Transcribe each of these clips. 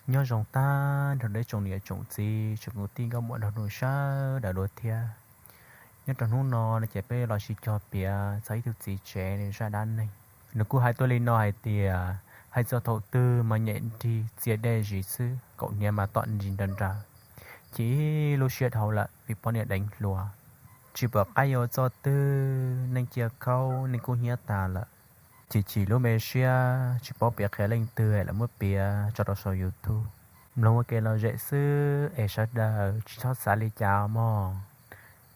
Nyob zoo tag nrho rau ib tsoom niam tsoom txiv tsoom kwv tij nkauj muam nraug nus sawv daws dua thiab. Nyob rau hnub no no ces peb los sib cog piav txog ib tug txiv tsev nws zaj dab neeg. Nws kuj hais tuaj li no hais tias, hais txog thaum twg mas nyem nrig txias dej zis xwb, kaum hniav mas tom nrig nra nra, ces ib lub siab dhau lawm vim poj niam deev hluas. Tsis pom qab yuav txoj twg, neej cia khaub, neej kub hnyiab tas lawm. Chim chim lub me siab tsis paub piav qhia leej twg, lawv muab piav tso rau saum YouTube. Mloog ua kev lom zem xwb es sawv daws tsis txhob xav li cas mog.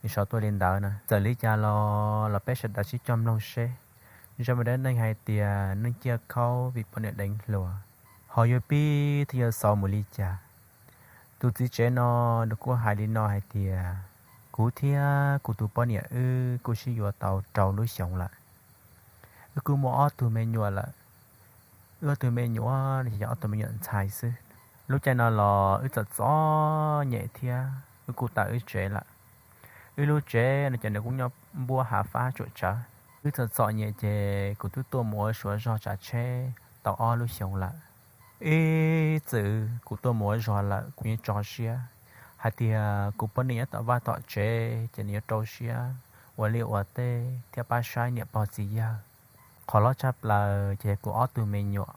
Nws sau tuaj li ntawd na, txawm li cas los los peb sawv daws sib cog mloog seb zaj me dab neeg hais tias neej cia khaub vim poj niam deev hluas, ho yuav pib thiab yuav xaus mus li cas. Tus txiv tsev no nws kuj hais li no hais tias, kuv thiab kuv tus poj niam wb kuj sib yuav tau rau lub xyoos lawm. Wb kuj muaj ob tug me nyuam lawm. Wb ob tug me nyuam no ces yog ob tug me nyuam ntxhais xwb. Lub caij no los wb txom txom nyem thiab wb kuj tawm wb tsev lawm. Wb lub tsev no ces nws kuj nyob npuab hav fab tsuam tsawv. Wb txom txom nyem ces kuv twb tuaj mus ua suav zog tsav tsheb tau ob lub xyoos lawm. Ib txwm kuv tuaj mus ua zog lawm kuv yeej tso siab hais tias kuv poj niam nyob tom vaj tom tsev ces nws yuav rau siab ua liaj ua teb thiab pab saib niam pog txiv yawg. Qhov loj tshaj plaws ces yog kuv ob tug me nyuam.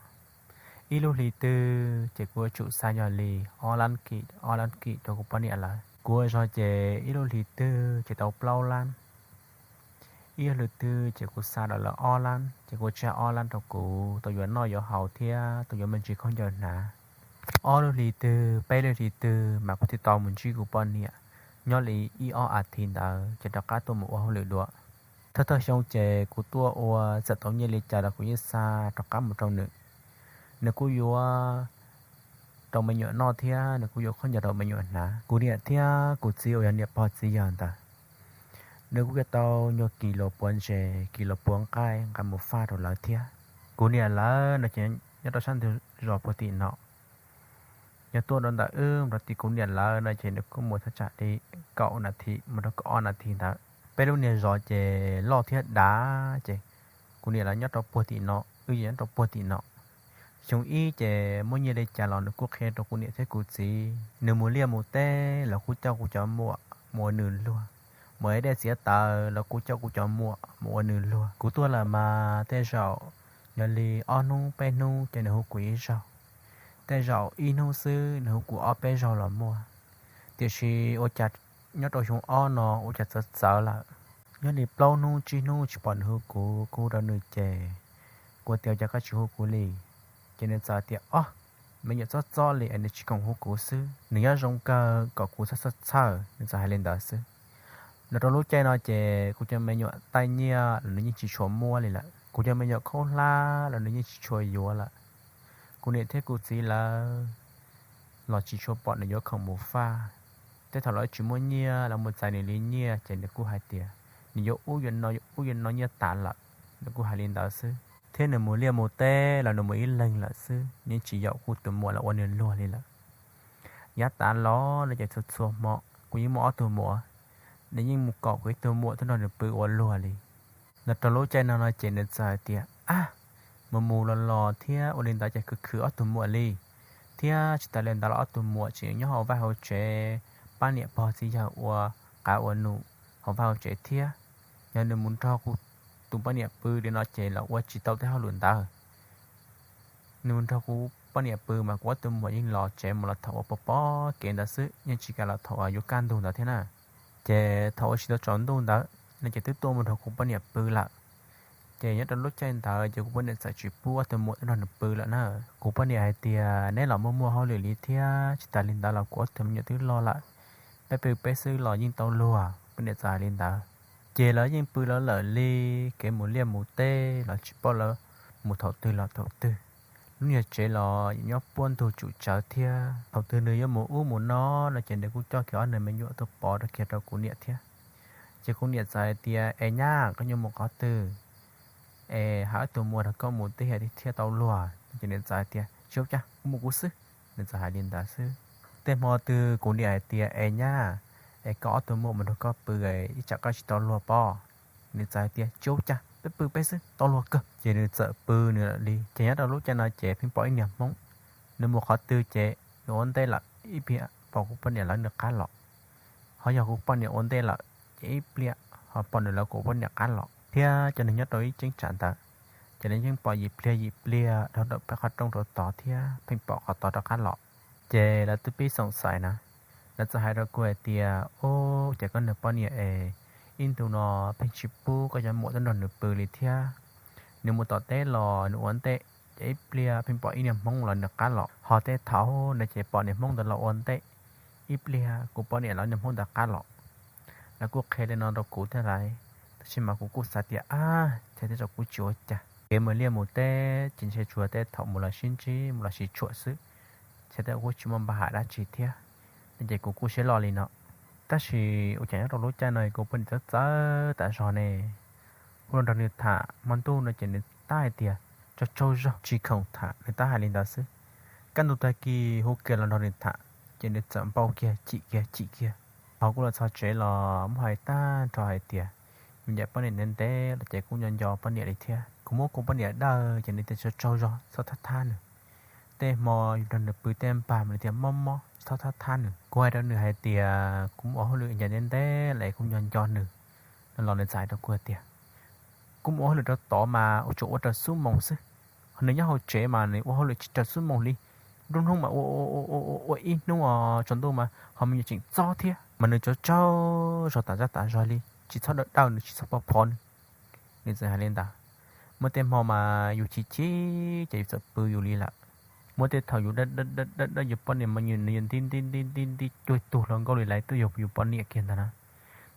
Ib lub hli twg ces kuv yuav tsum xa yog li ob lab kim, ob lab kim rau kuv poj niam lawv. Kuv ua zog ces ib lub hli twg ces tau plaub lab. Ib lub hli twg ces kuv xa rau lawv ob lab, ces kuv tseg ob lab rau kuv tau yuav noj yuav haus thiab tau yuav me ntsis khaub ncaws hnav. Ob lub hli twg, peb lub hli twg mas kuv thiaj tau mus ntsib kuv poj niam nyob li ib ob as thiv ntawd ces rov qab tuaj mus ua hauj lwm dua. Thawj thawj xyoo ces kuv tuaj ua txawm tau nyiaj li cas los kuv yeej xa rov qab mus rau nws. Nws kuj yuav rau me nyuam noj thiab nws kuj yuav khaub ncaws rau me nyuam hnav. Kuv niam thiab kuv txiv uas yog niam pog txiv yawg ntawd, nws kuj yuav tau nyuag kis luas puav ntses, kis luas puav nqaij nqa mus faj rau lawv thiab. Kuv niam lawv no ces nyob rau sab ntug zos puag tim no. Yog tuaj rau ntawm wb mus rau tim kuv niam lawv no ces nws kuj mus thaj tsam li kaum nas this mus rau kaum ob nas this ntawd. Peb lub niag zos ces loj thiab dav ces kuv niam lawv nyob rau puag tim no, wb yeej nyob rau puag tim no. Xyoo ib ces muaj nyiaj li cas los nws kuj qhia rau kuv niam thiab kuv txiv. Nws mus liaj mus teb los kuj coj kuv cov muam mus ua nws luag, mus ev dej txiav taws los kuj coj kuv cov muam mus ua nws luag. Kuv tuaj lawm mas tej zaum yog li ob hnub peb hnub ces nws hu kuv ib zaug, tej zaum ib hnub xwb nws hu kuv ob peb zaug los muaj. Tiam sis ua cas nyob rau xyoo ob no ua cas txawv txawv lawm. Nyob li plaub hnub tsib hnub tsis pom nws hu kuv, kuv hu rau nws ces kuv tias cas koj tsis hu kuv li, ces nws txawm tias ob, me nyuam txob txob li es nws tsis khoom hu kuv xwb, nws nyob zoo kawg kom kuv txhawj txhawj txhawj, nws txawm hais li ntawd xwb. Los rau lub caij no ces kuv cov me nyuam taij nyiaj los nws yeej tsis tshua muab li lawm. Kuv cov me nyuam khaub hlab los nws yeej tsis tshua yuav lawm. Kuv niam thiab kuv txiv lawv los tsis tshua pom nws yuav khoom mus faj. Tej thaum lawv tsis muaj nyiaj los mus txais nws li nyiaj ces nws kuj hais tias nws yuav ub yuav no, yuav ub yuav no nyiaj tas lawm, nws kuj hais li ntawd xwb. Thiab nws mus liaj mus teb los nws mus ib leeg lawm xwb, yeej tsis yaum kuv tus muam los ua nws luag li lawm. Yav tas los no ces txhua txhua hmo kuv yeej muaj ob tug muam, nws yeej mus kom kuv ib tug muam tuaj nrog nws pw ua luag li. Los rau lub caij no no ces nws txawm hais tias ab, mus mus los los thiab ua li ntawd ces khwv khwv ob tug muam li. Thiab tsis tas li ntawd los ob tug muam tseem nyob hauv vaj hauv tsev pab niam pog txiv yawg ua qav ua num hauv vaj hauv tsev thiab. Yog nws mus nrog kuv tus poj niam pw li no ces los ua tsis tau tej hauj lwm ntawd. Nws mus nrog kuv poj niam pw mas kuv ob tug muam yeej los tsev mus los thaum ua pog pob kev ntawd xwb, yeej tsis kam los thaum yuav kaj ntug ntawd thiab na. Ces thaum ua tsis tau tsaus ntuj ntawd no ces twb tuaj mus nrog kuv poj niam pw lawm. Ces nyob rau lub caij ntawd ces kuv poj niam txawm tsis pub ob tug muam tuaj nrog nws pw lawm na. Kuv poj niam hais tias neb los muaj muaj hauj lwm li thiab, tsis tas li ntawd los kuv ob tug me nyuam twb loj lawm, peb pw peb xwb los yeej tau luag. Poj niam txawm hais li ntawd ces lawv yeej pw lawv lawm li, kev mus liaj mus teb los tsis paub lawv mus thaum twg los thaum twg. Lub niag tsev los nyob puab ntug tsum tsawv thiab, thaum twg nws yuav mus ub mus no no ces nws kuj coj kiag ob nws me nyuam tuaj pov rau kiag rau kuv niam thiab. Ces kuv niam txawm hais tias es nyab, koj yuav mus qhov twg es hais ob tug muam nrog koj mus teb thiaj tau luag? Ces nws txawm hais tias tsis ua cas, kuv mus kuv xwb. Nws txawm hais li ntawd xwb. Tej hmo twg kuv niam hais tias es nyab, es koj ob tug muam mus nrog koj pw ib tsam koj tsis tau luag pob? Nws txawm hais tias tsis ua cas, peb pw peb xwb tau luag kawg. Ces nws txawm pw nws lawm li. Ces nyob rau lub caij no ces pheej pom ib niag Hmoob, nws mus qhov twg ces nws ua ntej lawm ib pliag pom kuv poj niam lawv nws qab los, ho yog kuv poj niam ua ntej lawm ces ib pliag ho pom nws lawv kuv poj niam qab los thiab. Cov neeg nyob rau ib cheeb tsam ntawd, ces lawv yeej pom yim pliag yim pliag dhau ntawm peb qhov rooj rau tod thiab pheej pom qhov tod rov qab los. Ces lawv twb pib xoom xaiv na, lawv txawm hais rau kuv hais tias, Ub, ces koj niag poj niam es ib ntus no pheej tsis pub koj cov muam tuaj nrog nws pw li thiab. Nws mus tom teb los nws ua ntej, ces ib pliag pheej pom ib niag Hmoob los nws qab los, ho tej thaum no ces pom niag Hmoob ntawd los ua ntej, ib pliag kuv poj niam los niag Hmoob ntawd qab los. Lawv kuj qhia li no rau kuv thiab lais, tab sis mas kuv kuj xav tias, Ab, ces tej zaum kuv tsis ua cas. Kev mus liaj mus teb ces ntshe tsuas tej thaum mus los sib ntsib mus los sib tshuam xwb, ces tej zaum kuj tsis muaj npaj hais dab tsi thiab. Ces kuv kuj siab loj li no. Tab sis ua cas nyob rau lub caij no kuv poj niam txawv txawv tas zog ne. Hu los nrog nws tham hmo ntuj no ces nws tab hais tias, Tsaug tsaug zog, tsis khoom tham, nws tab hais li ntawd xwb. Kaj ntug tag kis hu kiag los nrog nws tham, ces nws txawm npau kiag chim kiag chim kiag. Thaum kuv los txog tsev los muab hais tag nrho hais tias, yus ncaim poj niam ntev ntev los ces kuj nco nco poj niam li thiab. Kuv muab kuv poj niam dawj ces nws tias, Tsaug tsaug zog, txhob thab thab nws. Tej hmo yus nrog nws pw tej npag mas nws tias, Mob mob, txhob thab thab nws. Kuv hais rau nws hais tias, Kuv mus ua hauj lwm ncaim ntev ntev los es kuj nco nco nws. Los nws txawm hais rau kuv tias, Kuv mus ua hauj lwm rau tod mas ua tsuas ua raws xub moos xwb, ho nws nyob hauv tsev mas nws ua hauj lwm tsis raws xub moos li. Nruab hnub mas ua ib hnub, tsaus ntuj mas ho me nyuam tseem txob thiab, mas nws tsaug tsaug zog tas zaj tas zog li, tsis txhob dawj dawj nws, tsis txhob pov phov nws. Nws txawm hais li ntawd. Muaj tej hmo mas yus chim chim ces yus txawm pw yus li lawm. Muaj tej thaum yus dawj dawj yus poj niam mas nws yuav nti nti nti nti cuag tug hluas nkauj li lawm, twb yog yus poj niam kiag ntag na.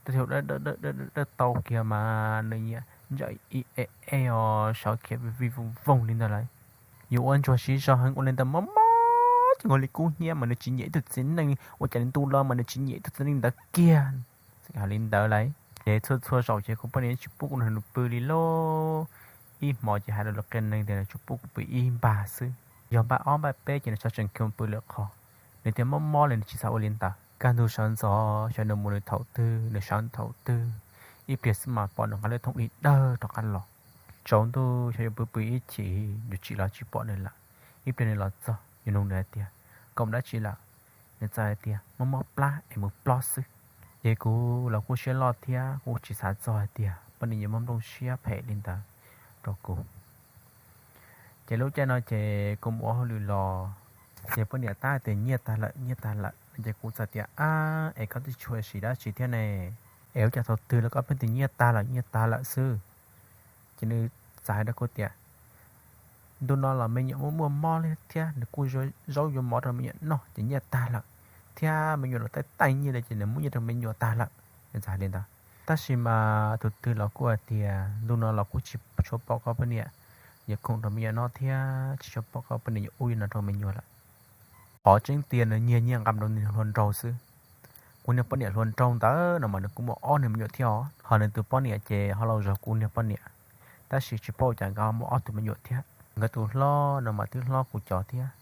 Tej thaum dawj dawj dawj tau kiag mas nws nyiam ntsawm ib e e os, sawv khiav vij vij voog voog li ntawd lawm. Yus ua ntsuag siv zog heev ua li ntawd mob mob ces ua li kub hnyiab mas nws tsis nyiam ib tug txiv neej, ua cas li ntu los mas nws tsis nyiam ib tug txiv neej ntawd kiag. Hais li ntawd lawm ces txhua txhua zaus ces kuv poj niam tsis pub kuv nrog nws pw li lauj. Ib hmo ces hais rau lawv qee neeg tias nws tsuas pub kuv pw ib npag xwb, yog npag ob npag peb ces nws txhob tseem khiav mus pw lwm qhov. Nws tias mob mob li nws tsis xav ua li ntawd. Kaj ntug sawv ntxov xyov nws mus nws thaum twg, nws sawv thaum twg, ib pliag xwb mas pom nws nqa lub thoob dawg rov qab los. Tsaus ntuj xyov yuav pw pw ib chim yuav tsim los tsis pom nws lawm. Ib pliag nws los txog yus nug nws hais tias, Koj mus dab tsi lawm? Nws txawm hais tias, Mob mob plab es mus plob xwb. Ces kuv los kuj siab loj thiab kuv tsis xav txog hais tias poj niam yuav muaj nplooj siab phem li ntawd rau kuv. Ces lub caij no ces kuv mus ua hauj lwm los, ces poj niam tab tias nyiaj tag lawm, nyiaj tag lawm. Ces kuv txawm tias, Ab, es koj twb tsis tshua siv dab tsi thiab ne, es ua cas thaum twg los koj pheej tias nyiaj tag lawm, nyiaj tag lawm xwb? Ces nws txawm hais rau kuv tias, Ntu no los me nyuam muaj muaj mob li thiab, nws kuj zaub yuav mov rau me nyuam noj ces nyiaj tag lawm, thiab me nyuam los taij taij nyiaj li ces nws muab nyiaj rau me nyuam tag lawm. Nws txawm hais li ntawd. Tab sis mas tus twg los kuj hais tias ntu no los kuj tsis tshua pom koj poj niam yuav khoom rau me nyuam noj thiab tsis tshua pom koj poj niam yuav ub yuav no rau me nyuam lawm. Qhov tseeb tias nws nyiag nyiaj nqa rau nws hluas nraug xwb. Kuv niag poj niam hluas nraug ntawd no mas nws kuj muaj ob niag me nyuam thiab os, ho nws tus poj niam ces ho laus zog kuv niag poj niam, tab sis tsis paub cas nkawd muaj ob tug me nyuam thiab. Nkawd tus hlob no mas twb hlob kuv cov thiab,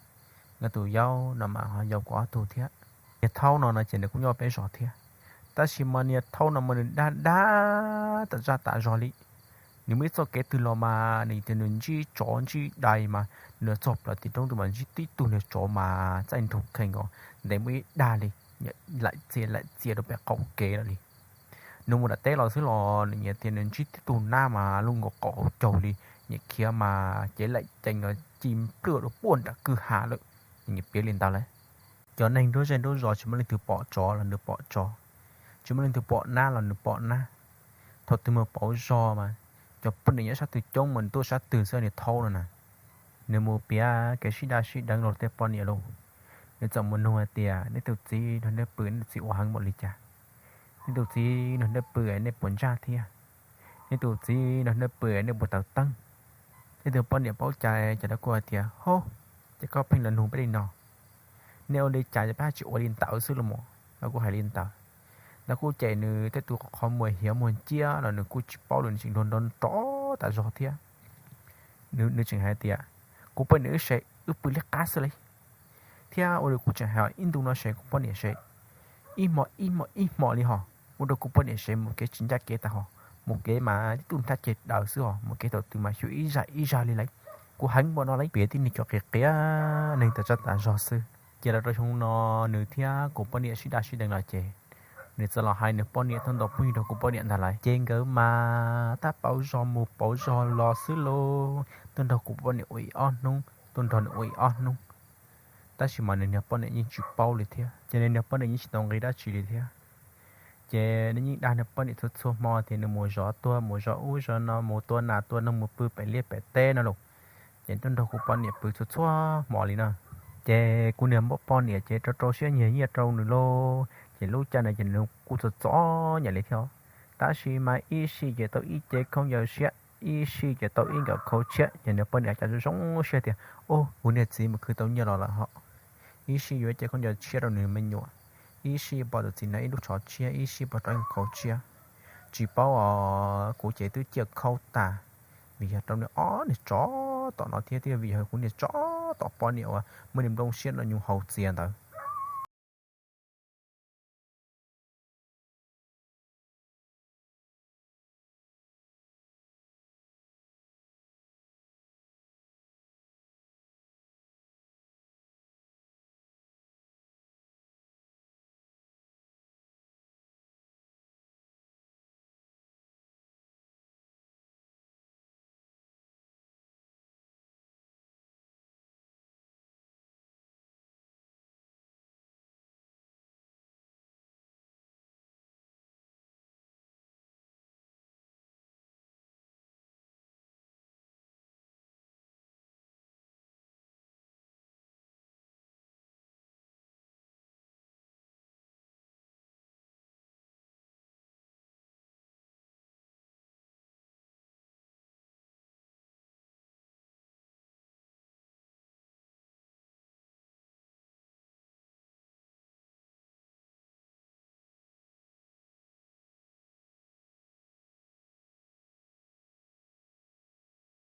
nkawd tus yau no mas ho yau kuv ob tug thiab. Niag thaub no no ces nws kuj nyob peb zos thiab, tab sis mas niag thaub no mas nws dag dag tas zaj tas zog li. Nws muaj ib txoj kev twg los mas nws tias nws ntsib tsov ntsib dais mas nws txog plaws tim roob ntug mas ntsib tib tug niag tsov mas txaij nraug khees os, ntev muaj ib dag li, laim txia laim txia rau pem qaum kev lawm li. Nws mus nram teb los xwb los nws nyiam tias nws ntsib tib tug nab mas lub nkaus qaum hauv caug li, nyiam khiav mas cev laim cees os ci nplawg rau puag nram kwj ha lawm. Nws nyiam piav li ntawd lawm. Cov neeg nruab zej nruab zos tsis muaj leej twg pom tsov los nws pom tsov, tsis muaj leej twg pom nab los nws pom nab. Thaum twg mus pauv zog mas cov poj niam nyob sab twg coob mas nws tuaj sab twg xwb niag thaub no na. Nws mus piav kev sib dag sib deev rau tej poj niam lauj. Nws txawm mus nug hais tias, Nej tus txiv nrog nej pw nej tus txiv ua heev npaum li cas? Nej tus txiv nrog nej pw nej puas ntsaj thiab? Nej tus txiv nrog nej pw nej puas taws teeb? Tej tug poj niam paub cai ces lawv kuj hais tias, Hov, ces koj pheej los nug peb li no, nej ua li cas ces peb haj tsis ua li ntawd xwb los mas. Lawv kuj hais li ntawd. Lawv kuj cem nws tej tus qhov muag hiav muag nciab los nws kuj tsis paub li, nws tseem nrog nrov nrov tas zog thiab. Nws tseem hais tias, Kuv poj niam wb se wb pw liab qab xwb li, thiab ua rau kuv tseem hais ib ntu no se kuv poj niam se ib hmo ib hmo ib hmo li hos, ua rau kuv poj niam se mus kev tsis ncaj kev tas hos, mus kev mas tib tug nrhab ceg daws xwb hos, mus kev thaum twg mas xyuas ib zaj ib zaj li lawm. Kuv heev npaum no lawm. Piav tib neeg cov qias qias neeg tas zaj tas zog xwb. Ces los rau xyoo no nws thiab kuv poj niam sib daj sib deev lawm ces nws txawm los hais nws poj niam tuaj ntaus phooj ywg rau kuv poj niam ntag lawm. Ces nkawd mas tab pauv zog mus pauv zog los xwb lauj, tuaj nrog kuv poj niam ua ib ob hnub, tuaj nrog nws ua ib ob hnub. Tab sis mas nws niag poj niam yeej tsis paub li thiab, ces nws niag poj niam yeej tsis tau nqi dab tsi li thiab. Ces nws yeej dag nws poj niam txhua txhua hmo tias nws mus zov tuag mus zov ub zov no mus tua nas tua noog mus pw pem liaj pem teb no los, ces tuaj nrog kuv poj niam pw txhua txhua hmo li no. Ces kuv niag poj niam ces rau rau siab nyiag nyiaj rau nws lauj, ces lub caij no ces nws kuj txom txom nyem li thiab. Tab sis mas ib sij ces tau ib ce khaub ncaws tshiab, ib sij ces tau ib nkawm khau tshiab, ces nws poj niam cas zoo zoo siab tias, Ub, kuv niag txiv mus khwv tau nyiaj los lawm hos. Ib sij yuav ib ce khaub ncaws tshiab rau nws me nyuam, ib sij pov tus txiv no ib lub tsho tshiab, ib sij pov rau ib nkawm khau tshiab. Tsis paub os, kuv ces twb ciaj khaub tag, vim yog rau nws ob niag tsov tom no thiab, thiab vim yog kuv niag tsov tom poj niam uas muaj niag nplooj siab noj nyoos haus txias ntawd.